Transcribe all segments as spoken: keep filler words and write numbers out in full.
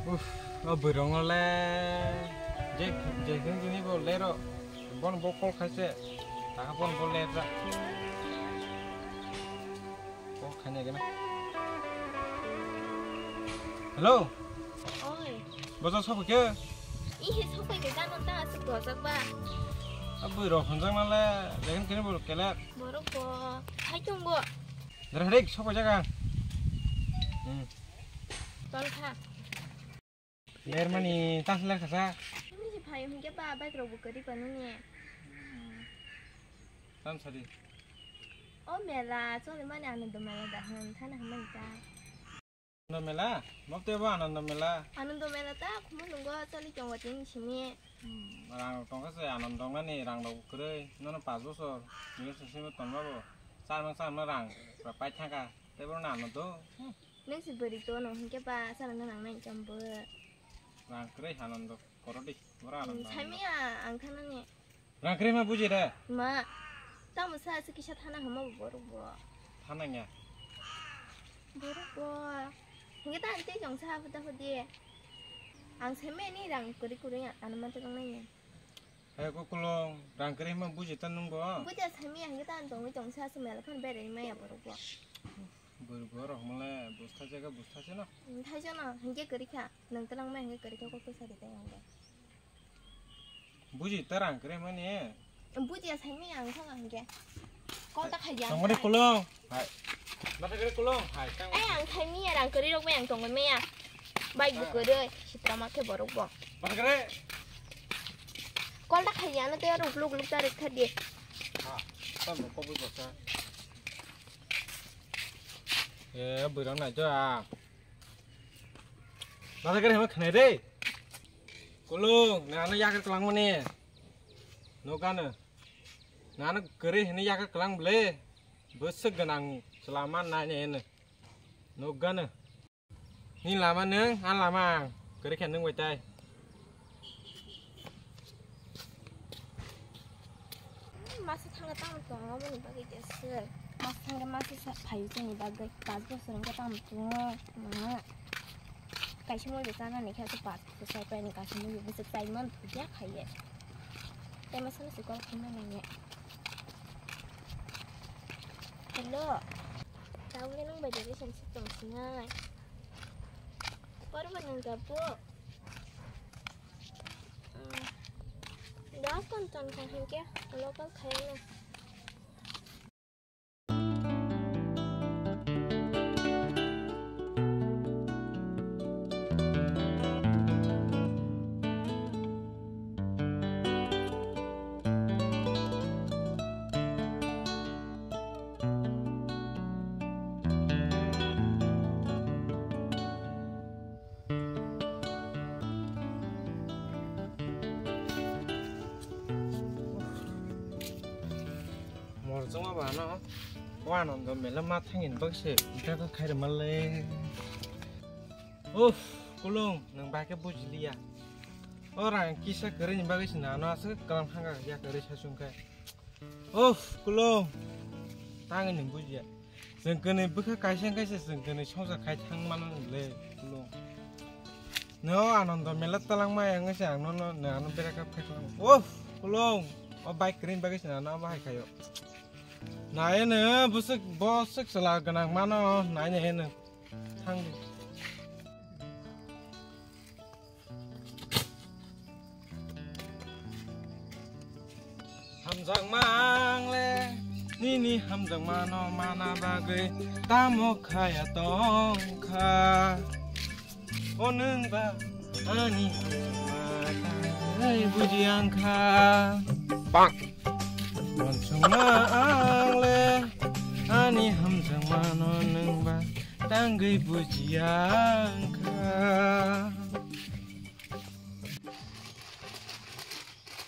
Uff, o bwrwngno le je je khe kini bo lero. Bon bo call khaise. Taka bon bo lera. Call khaina gana. Hello. Oi. Bojo sobo khe? Ihe sobo khe jano ta asuk dojak ba. A bwrwng honjak na le je khe kini bo kele. Borok bo hai tong bo. Dara rik sobo jaga. Hmm. Tol kha. Lermani tang ler khasa. Ini si phayo hingke ba bike rok bo kari panu ni. Tam sadi. O mela choli mani Anando mela da hwn thana hwn mani ta. Anando mela? Mokte bo Anando mela? Anando mela ta khumu nungo choli chongo tini simi. Hmm, rang tongkha se Anando nani rang rok kwrwi. Nono pas bosor. Nini simi tonma bo. Charma charma rang pai thangkha. Tei bono Anando. Hmm. Nung si bwrwi tono hinkhe ba chana nang nai cham bo. Rang kwrwi Anando korodi, bora Anando. Saimi ang thana ni. Rang kwrwi ma buji da? Ma, tamo sa se kisa thana hama bo borok bo. Thana ya. Borok bo. Hinkhe ta ante jong sa hapda hodi. Ang saimi ni rang kwrwi kwrwi ano ma tong nai. Hai kukulung, rang kwrwi ma buji ta nung bo? Buji saimi hinkhe ta tongwi tong sa se mela phan berai maya borok bo. Bwrwi borok hwnle bwstha jaga bwstha se no. Thai jono hinkhe kwrwi kha, nwng twlang ma hinkhe kwrwi kha kok kwsa ri tei ang bo. Buji ta rang kwrwi mani. Buji ya saimi ang thang ang khe. Kol ta khai ya. Tongmani kulung. Hai. Mata kere kulung. Hai tang. Ai ang khai mi ya rang kwrwi rok bai ang tongwi maya. Bai bu kwrwi sitra ma khe borok bo. Mata kere. Kol ta khai ya no te ruk luk luk ta rek kha di. Ha. Tam ko bu ko sa. E, bwrang nai to a. Mata kere hema khnai re. Kulung, nano yakar kelang mani. Nogano. Nano kere hini yakar kelang ble. Bwswk gwnang chwla man nai ne hino. Nogano. Ni lama nwng, ang lama ang. Kwrwi khe nwng bai tai. Masa thangkhe tamo tongo, aboni bagwi jeswk. Masa thangkhe masa sa phaio chini bagwi. Paanch bosor wngkha tamo tongo. Ma. Kaisa moi bo chanani khe, paanch bosor sai paini kaisa moi bo bwswk chai man thukya khaiye. Tei masa no se call khaima nangya. Hello. Tabukle nwng bai relationship tong sinai. Oro bo nwng tabuk. Ah, da ton ton kha hinkhe local khaina. Morjongma ba ano, o Anando mela ma thangin bakse, beka khairok male. Uff, kulung, nwng bai khe bujiliya. O rang kisa kwrwini bagwi se nano aswk kwlam hangkha ya kwrwi sasung khe. Uff, kulung, tangwi nwng bujiya. Chwng kwnwi bwkha kaisa wngkha se chwng kwnwi songsa khai thang mano le, kulung. No Anando mela talangma yang se ang nono, no ano break up khai thang. Uff, kulung, o bike kwrwini bagwi se nano abo hai khaio. Nai no bwswk, bwswk chwla gwnang mano, nai no heno. Thang di. Hamjakma ang le, nini hamjakma no mana bagwi tamo khaya tongkha. O nwng ba ani hamjakma tangwi buji ang kha. Bang. Uansukma ang le, ani hamjakma no nwng ba tangwi buji ang kha.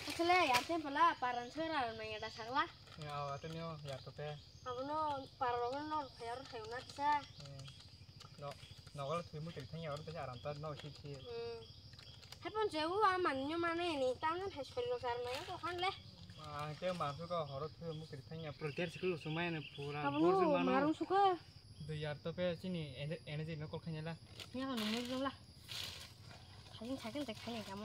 Asle, yar tempola, paran sora, nang yada sakla. Ya, awa, tini o, yar to pe. Abono, pararok no, phayar, phayar na kisa. Hmm. No, nogo le thwi mukri thangya, oro tesa aram ta, no, si, si. Hmm. Hepon je u, a man nyo mane ni, tang hai sori ro sar na, ko khan le. Ah, ke ma su ko, horo thwi mukri thangya, pura der sikul sumai ne, pura. Abono, bor se mano. Marung suka. Do yar to pe, chini, ene, ene je no kol khanya la. Nya no mo la. Hakin sakin tek khani kamu.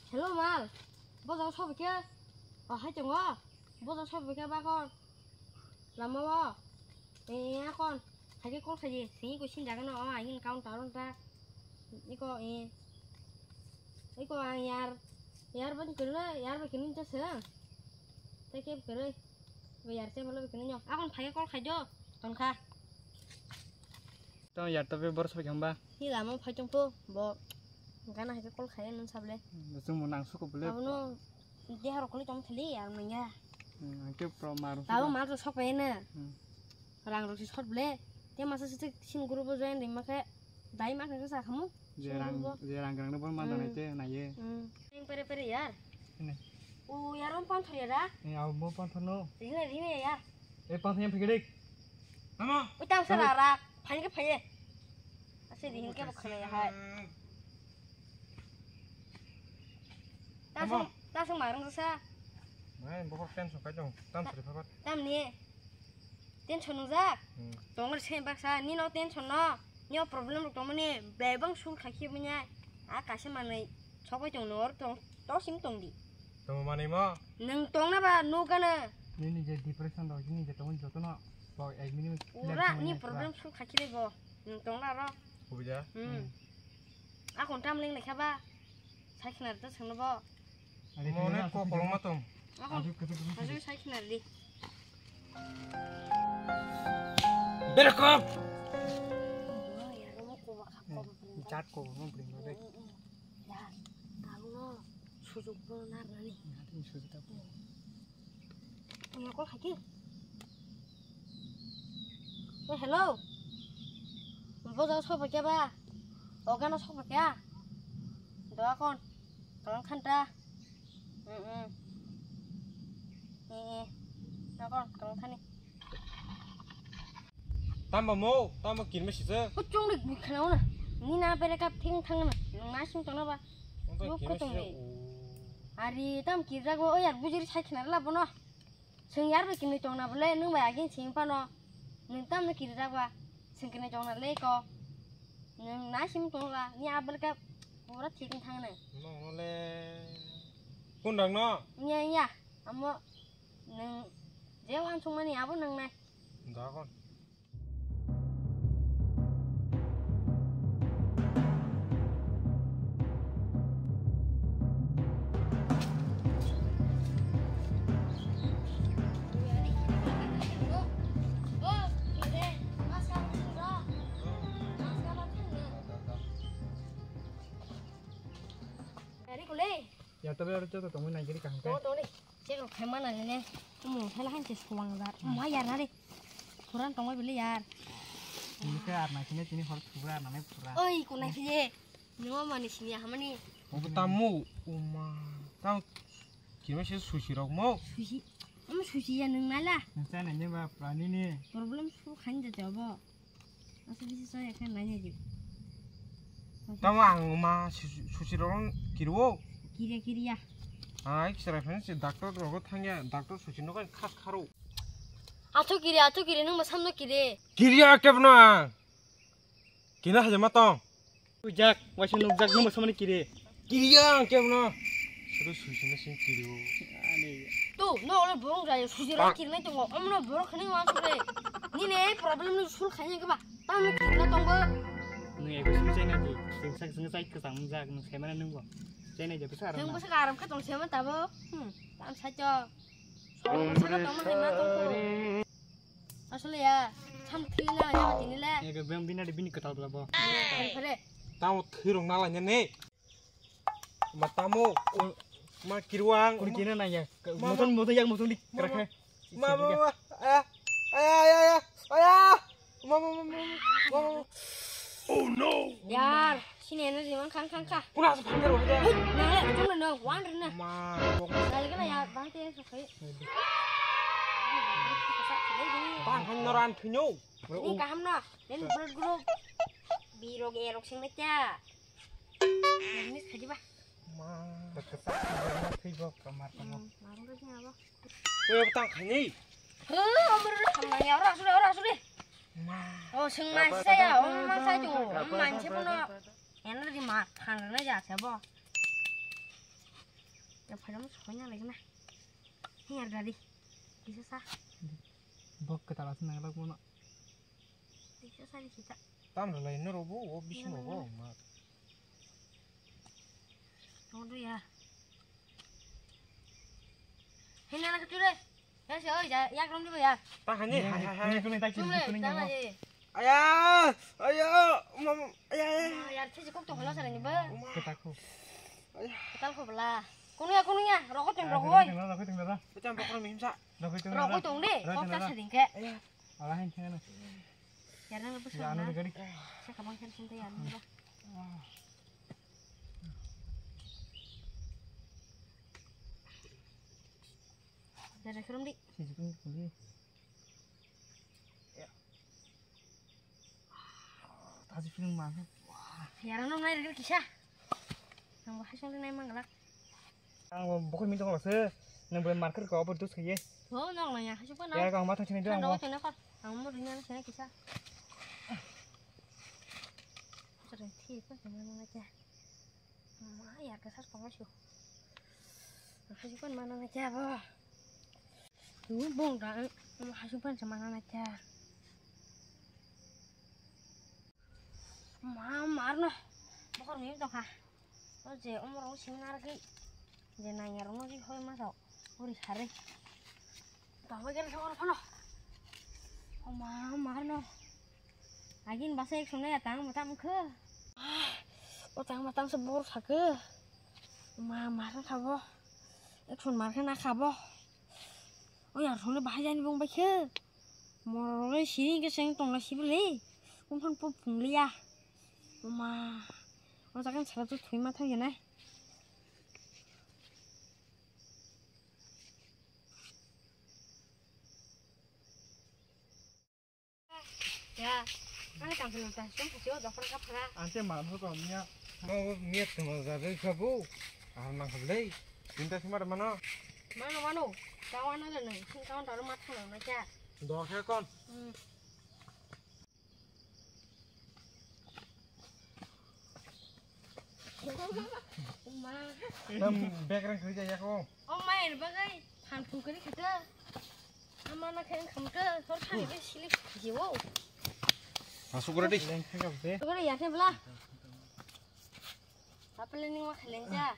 Hello, mal. Bodo sobi khe? O, hai tongo. Bodo sobi khe bakon? Lama o. Eh, akon. Hai khe call khaji. Sini ko sin jaga no. O, ayin counter on ta. Iko, eh. Iko ang yar. Yar ban kene, yar ban kene ta se. Te ke kere. Ko yar se bolo kene nyo. Akon phai call khajo. Ton kha. Tong yar to be bor sobi khe hamba. Ni lama phai tong to bo. Gana hai khe call khai nang sable. Chung mo nang suko bole. Abono deha rok kuli tong thali ang nang ya. Hmm, ang ke pro mar. Tabo ma to sok pai na. Hmm. Rang rok si sot bole. Te masa si sin group o join ri ma khe dai ma khe sa khamu. Je rang, je rang rang no bon ma da nai te na ye. Hmm. Pere pere yar. Ini. O yar om pan thor yara. Ni au mo pan thor no. Rine rine yar. E pan thor yang phikdik. Mama. Utam sara rak. Phai ke phai. Ase din ke bokhala ya hai. Tasung, tasung marung sa. Mai bokor tension kai jong. Tam sri phapat. Tam ni. Tension nung jak. Hmm. Tongor se baksa ni no tension no. Ni o problem rok tongmani bebang sul khaki bunya. A kaisa manui sokoi tong nor tong. To sim tong di. Tongmani mo. Nung tong na ba no kana. Nini je depression rok, nini je tongmani joto no. Bo ek minute. Ura ni problem sul khaki bo. Nung tong na ro. Kubui ja? Hmm. Hmm. Akon tam ling lekha ba? Sai khna rita sangno bo. Mo ne ko kolong ma tong. Akon. Aju kutu kutu. Aju sai khna ri. Berkop. Jat ko mo bring mo de. Ya, kamu no sujuk bo nar nani. Nanti sujuk ta. Ano call khaiki. Eh, hello. Bodo sobo khe ba? Ogano sobo khe? Do akon. Tolong khanta. Hmm, hmm. Eh, eh. Akon, tolong khani. Tamba mo, tamba kirme sisa. Kuchung rik bukhanao na. Ni na bere kap thing thang na. Nung na sing tona ba. Ungta kirme sisa. Ari tam kirjak bo, oyar bujiri sai khna la bono. Seng yar bai kinui tongna bole, nung bai agin seng pano. Nung tam no kirijak ba, seng kinui tongna le ko. Nung na sim tong ba, ni abel ka pura thik thang nai. No, no le. Kun dang no? Nya, nya, amo nung je wan sung mani abo nung nai. Da kon. Ya, tapi ada contoh temuin aja di kantor. Tong, tong di. Cek rok khaima nani ne. Tumung thala han se suwang da. Ma yar na de. Phuran tongoi bili yar. Ini ke arna sini sini hor pura arna nai pura. Oi, kunai phiye. Nima mani sini hamani. Obo tammu uma. Tang kima se sushi rok mo. Sushi. Am sushi ya nung nala. Nung sa nai ne ba prani ni. Problem su khan ja jabo. Asa bisi soya khe nai nai di. Tamo ang ma susi rok kiriwo. Kiriya, kiriya. Ai kisara phane se doctor rogo thangya, doctor susi no kan khas kharo. Achu kiri, achu kiri, nung masam no kiri. Kiriya kebno ang. Kina haja matong. Ujak, waisa nukjak nung masam ni kiri. Kiriya ang kebno. Sudu susi no sing kiriwo. Tu, no, ole borong jaya, susi rok kirnai tongo. Omno borok khani wan sure. Nini ei problem no sul khani keba. Tamo kirna tongbo. Nung ego simi chai na di. Sing sak sing chai kesang jak nung semana nungbo. Chai na jabu sar. Nung bwsa karam khe tong sema tabo. Hmm, tam sacho. Saka tongma hai ma tongko. Asole ya, sam thili na ya tini le. Ego bem bina de bini ketal bla bo. Khare khare. Tamo thirong na la ne. Ma tamo, ma kirwang. Kuri kina na ya. Moton moton yak moton di krakhe. Ma ma ma. Aya aya aya aya. Ma ma ma ma. Ma ma ma. Oh no. Yar, sini energy man khang khang kha. Pura sa phang karo. Na le, tong na wan na. Ma. Dal gana ya, bang te so khai. Bang han noran thunyo. Ni kaham na. Den blood group. Birok erok sing na cha. Miss khaji ba. Ma. Kasa thwi bo kamar tamo. Marung ro sing abo. Oya tang khani. He, amro ro samna ya, ora sure, ora sure. Oh, sing ma saya, oh, ma saya tu, ma saya pun, oh, yang ada di ma, tangan aja saya bo. Ya, pada mau semuanya lagi nah. Ini ada di, bisa sah. Bok kita langsung ngelak mana? Bisa sah di kita. Tam rwlai no robo, o bising robo, ma. Tunggu dulu ya. Hina nak tu deh. Ya si, oh ya, ya rom dulu ya. Tak hanya, hai hai hai. Kuning kuning tak kuning kuning tak kuning. Ayah, ayah, mama, ayah, ayah. Ya, tu cukup tu kalau sana ni ba. Ketaku. Ayah. Ketal ko bela. Kuning ya, kuning ya. Rokok tu rokok. Rokok tu rokok. Macam pokok minum sa. Rokok tu deh. Kok tak seding ke. Ayah. Alahin sini. Yarna lepas ya, anu sana. Gari. Saya kapan kan cinta ya, anu ba. Dari kerum di. Sisi pun kundi. Ya. Taji feeling mana? Wah. Yarna nong naik kisa. Nang bahas yang naik manggalak. Ang bukan minta kalau se, nang boleh market kau apa terus kaya? Oh, nong nanya, hasil apa nong? Ya, kau matang sini doang. Nong tengah kau, ang mau dunia sini kisah. Sering sih, kau cuma nanya aja. Ma, ya, kesal kau masuk. Hasil apa mana aja, boh? Ini bong dah, hasil apa cuma nanya aja. Ma, marno, bokor mim tongkha. O je omorok simi narwgwi je naiya rokno ri hoi ma sao, uri sari. Tongbai khe nokha oro phano. O ma, ma no. Agin basa ek sumnai ya tang mata mukhe. O tang mata mukhe bor sakhe. Ma, ma no khabo. Ek sun mar khe na khabo. O ya rokno bahai jani bong bai khe. Morok le sini ke seng tongna sibili. Kumphan po phungliya. Oma. O jagan sara tu thui ma thang nai. Ya. Ani kam philum ta sum phasio dokor ka phara. Ante man ho ko miya. Mo miya tuma jabe khabu. Ar nang khablei. Tinta sima mano. Mano mano. Kawan na le nang. Sing kawan taru matha nang na kya. Dokhe kon. Hmm. Tam bekreng kerja ya ko. O mai bagai phan phung kari khata. Ama na khen kham ka sor thani be sili jiwo. Masuk gora di. Leng khe gabde. Gora ya khe bla. Apele ni ma kheleng ja.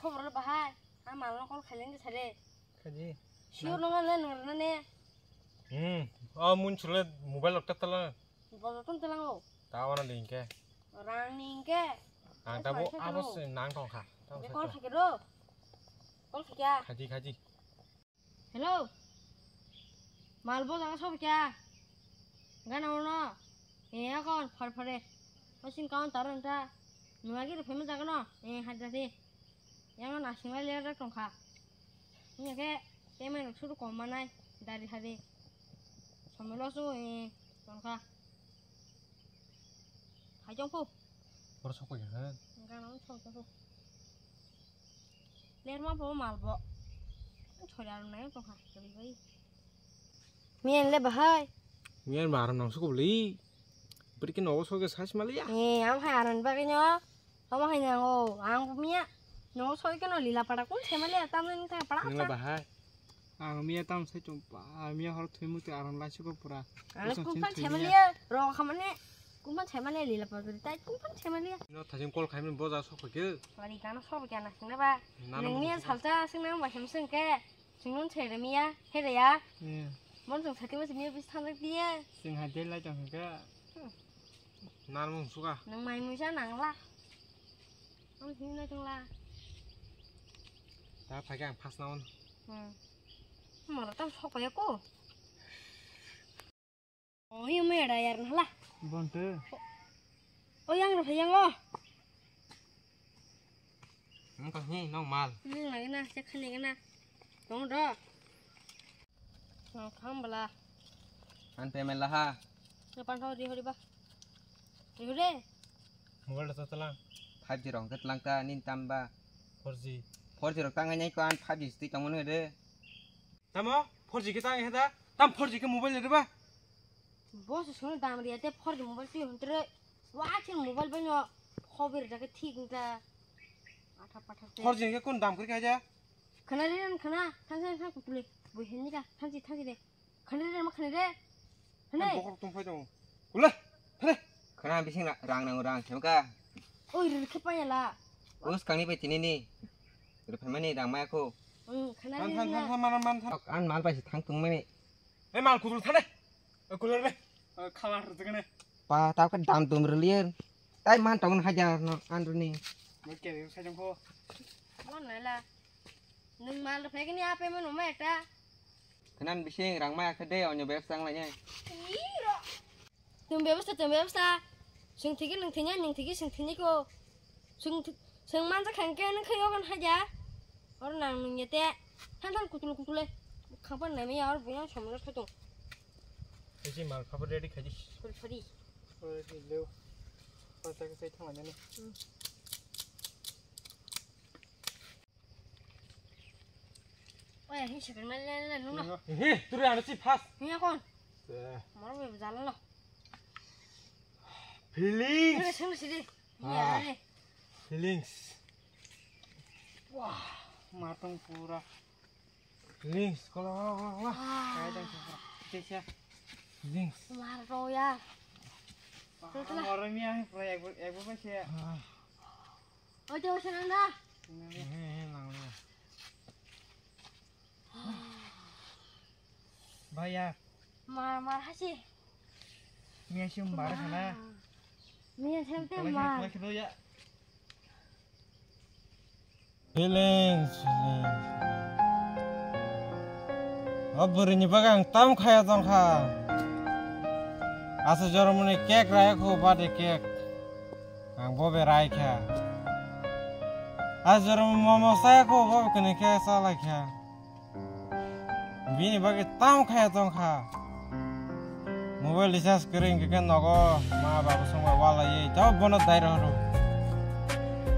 Khobor lo bahai. Ama lo kol kheleng ja sare. Khaji. Sure nang le nang ne. Hmm. O mun chule mobile lokta tala. Bodo tong telango. Ta wana ding ke. Rang ning ke. Ang tabo abo se nang tong kha. Tabo se kol khake ro. Kol khake. Khaji khaji. Hello. Mal bo jang sob kya? Gana uno. E akon phar phare. Osin kaun taron ta. Nuagi ro phema jagano. E hajati. Yang nasing lai ler tong kha. Ini ke temen suru kom manai dari hari. Sambil lo su e tong kha. Hai jong pu. Bor sok ya kan. Enggak nang sok jong pu. Ler ma bo mal bo. Chori aru nai tong kha. Jadi bai. Mian le bahai. Mian bar nang su ko beli. Beri ke nogo sok ke sas mali ya. Eh, am hai aran bagino. Omo hai nang o, ang miya. No soi keno lila pada kun themali atam nang ta pada. Nang ta bahai. Ang miya tam sai chumpa, miya hor thui muti aram lai suko pura. Ang kun phan themali ya, ro khamane. Kun phan themali lila pada tai kun phan themali ya. No thajim kol khaimani boja sok ke. Wari kana sok ke na sing na ba. Nang miya salsa sing nang ba hem sing ke. Sing nun thai re miya, he re ya. Mon sung sati mo sing miya bis thangjak diye. Sing hai de lai tong ke. Nar mung suka. Nang mai muisa nang la. Ang sini na chang la. Ta phai khe ang phas naon. Hmm. Moro tam sok ya ko. Oh, yung may ada yar na la. Bonte. Oh, yang ro yang oh. Ang ko ni nong mal. Hmm, lagi na, cek sini kena. Tong do. Nang kham bala. Ante mela ha. Depan kau di hori ba. Di hori. Mobile da talang. Five G rok hwnkhe tlang ta nini tam ba. Four G. Four G rok tang nai ko an five G sitwi tongmani hwde. Tamo four G khe tang he da. Tam four G khe mobile le ba. Boss sung dam riya te four G mobile twi huntre. Wa chen mobile bai no. Khober jake thik nta. Atha patha te. Four G ke kun dam kri khaja? Khana re khana. Thang thang thang kutule. Bui heni ka. Thang ji thang ji de. Khana re ma khana re. Hene. Bokhok tong phai tong. Kule. Hene. Khana bising ra-, rang nango rang. Khem ka. Oi re khe pa yala. Us kangni bai tini ni. Re phaimani rang maya ko. Hmm, khana re. Than than than than man man than. An mal bai si thang tung mani. Ei mal kutul thane. Ei kular be. Khalar jagane. Pa tau ka dam dum rilier. Tai man tong hajar no andruni. Mo ke re sai jong ko. Mon nai la. Nung mal phai gani ape mon ma eta. Khanan bising rang ma khe de onyo bebsa ang lai nai. Iro. Tum bebsa tum bebsa. Sing thigi nung thinya nung thigi sing thini ko. Sing thi-, sing mansa khangke nung khayo kan haja. Or nang nung yete. Than than kutul kutul le. Khapan nai me ya or buya somlo thotung. Isi mal khapan ready khaji. Sorry sorry. Sorry leo. Pasa ke sai thang nani. Oya, hin sakang na le le nung no. He, turi ano si fast. Hiya kon. Eh. Moro be jala lo. Feelings. Sung sidi. Ah. Hiya. Feelings. Wah, matong pura. Feelings. Kola kola kola kola. Kaya dang sa. Cek ya. Feelings. Maro ya. Moro mi ang pura ekbo ekbo pa se. Ah. Ojo sana na. He he lang le. Bhaiya. Mar mar hasi. Miya sim bar khana. Miya sem te mar. Feelings, feelings. O bwrwini bagwi ang tam khaya tongkha. Asa joromoni cake raya kho birthday cake. Ang bo berai kha. Asa joromoni momo saya kho bo kene khe salai kha. Bini bagwi tam khaya tongkha. Mobile recharge kwrwi hwnkhe khe nogo ma babu songbai walaiwi tei bono dai rohoro.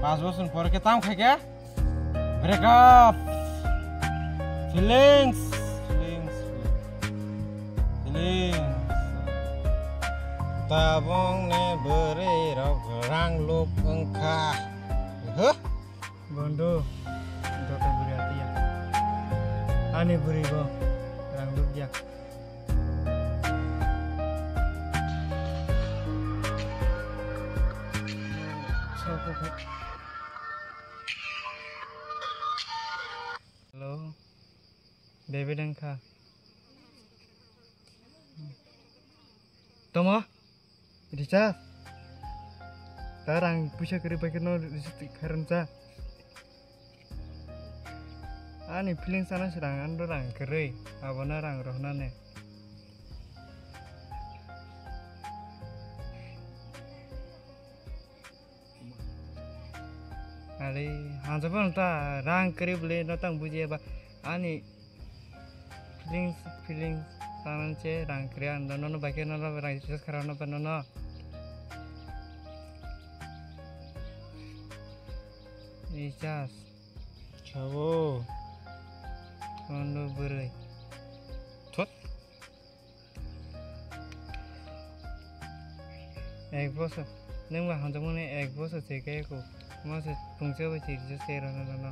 Panch bosor ni pore khe tam khaikhe break up. Feelings, feelings, feelings. Tabong ni bwrwi rok rang luk wngkha. Huh? Bondo, joto bwrwi atiya. Ani bwrwi bo rang lukya. Hello. Bebe dengkha. Toma? Richard? Tar ang puisa kwrwi bai kheno recharge khairwng cha. Ani feelings ano se rang, ano rang kwrwi. Abono rang rohna ne. Ari, hansa pon ta rang kwrwi bwle no tang bujiya ba ani feelings, feelings tanan che rang kwrwi ang nono bai khe nono rang recharge kharano ba nono. Recharge. Chabo. Kondo bwrwi. Thot. Ek bosor. Nwng ba hamjakmani ek bosor se kaya ko. Masa pungsa bai se recharge kaya rwna rwna.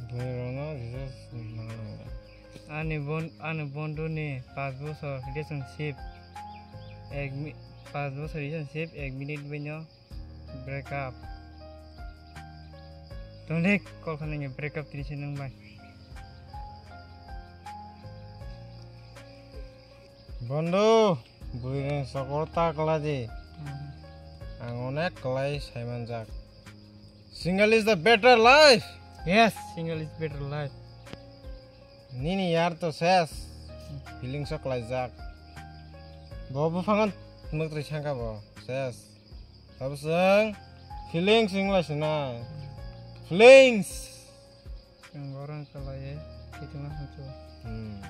Bwrwi rwna recharge nangya. Ani bon, ani bondhu ni panch bosor relationship. Ek mi-, panch bosor relationship, ek minute bai no. Break up. Tongdi call khanai break up tini se nwng bai. Bondo, bwrwi ni sokol ta kwlai di. Hmm. Ang onek kwlai saimanjak. Single is the better life. Yes, single is better life. Nini yar to ses. Feelings o kwlaijak. Bo buphango mwktwi sangkha bo ses. Abo chwng feelings wngla sinai. Feelings. Chwng borok wngkha lai, kitima hwnchu. Hmm.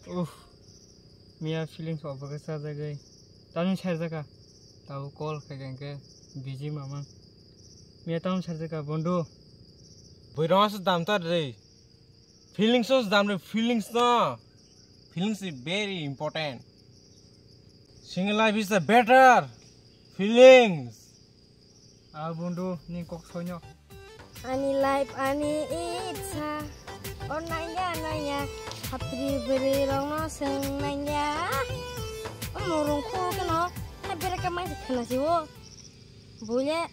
Uff, miya feelings obo khe sajagwi. Tamni sarjaka. Tabo call khaikha hwnkhe busy mamang. Miya tamni sarjaka, bondhu. Bui rong se dam tar re. Feelings os dam re, feelings no. Feelings is very important. Single life is the better. Feelings. Ah, bundu, ni kok sonyo. Ani life, ani itsa. O nangya, nangya. Hapri beri rong no seng nangya. O morong ko ke no. Hai bere ka mai khana si o. Bule.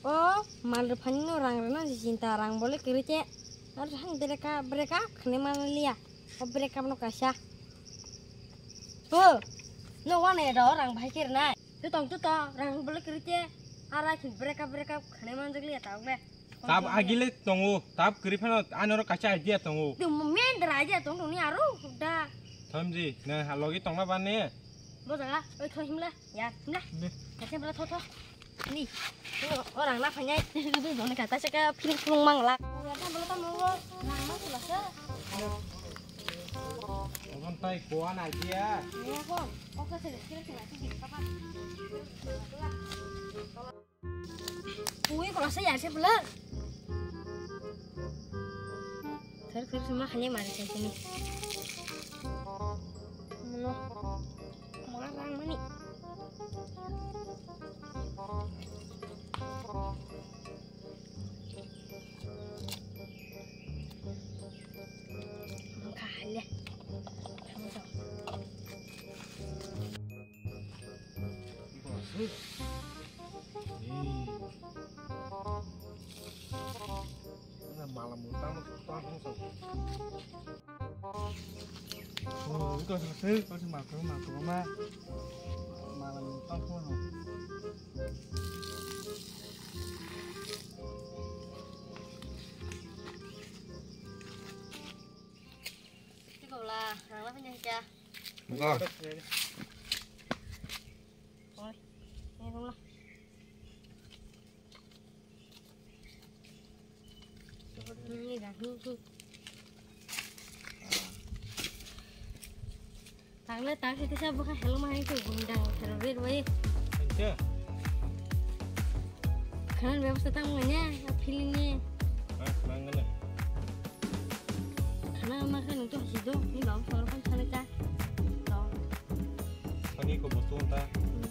O mal rwphani no rang rwna si chinta rang bole kwrwi che. Ar han bere ka, bere ka khne man liya. O bere ka no kaisa. O. No wane do rang bai kir nai. Tu tong tu to, rang bole kwrwi che, ara khin break up, break up khane manjak liya ta le. Tab agile tongo, tab kwrwi phano anoro kaisa idea tongo. Tu men dra idea tong tong ni aro da. Thamji, na halogi tongma ban ne? Bo jaga, oi tho himla, ya, himla. Ne. Kaisa bela tho tho. Ni. O rang na phanyai, tu boni kata se ka phil phung mangla. Ya ta bela ta mo rang ma sula se. Ogon tai kuan agia. Iya, Bon. Oke, sini, sini, sini, sini, sini, papa. Ui, kalau saya sih, belum. Terus, terus, semua hanya mari saya sini. Mana? Mana orang mana? Mala mutang tang tang. Oh, itu sih, itu sih masuk, masuk mah. Malam itu pun. Tiko lah, nang lah punya aja. Enggak. Oi, ini lah. Ini dah, hmm, hmm. Tangla tang sita sa baka hello mahai tu gundang terobir wai. Ancha. Khanan bebasta tang manya feeling ni. Ah, mangala. Khana makan untuk hidup ni bang sor kan sana cha. Sani ko bostu ta. Hmm.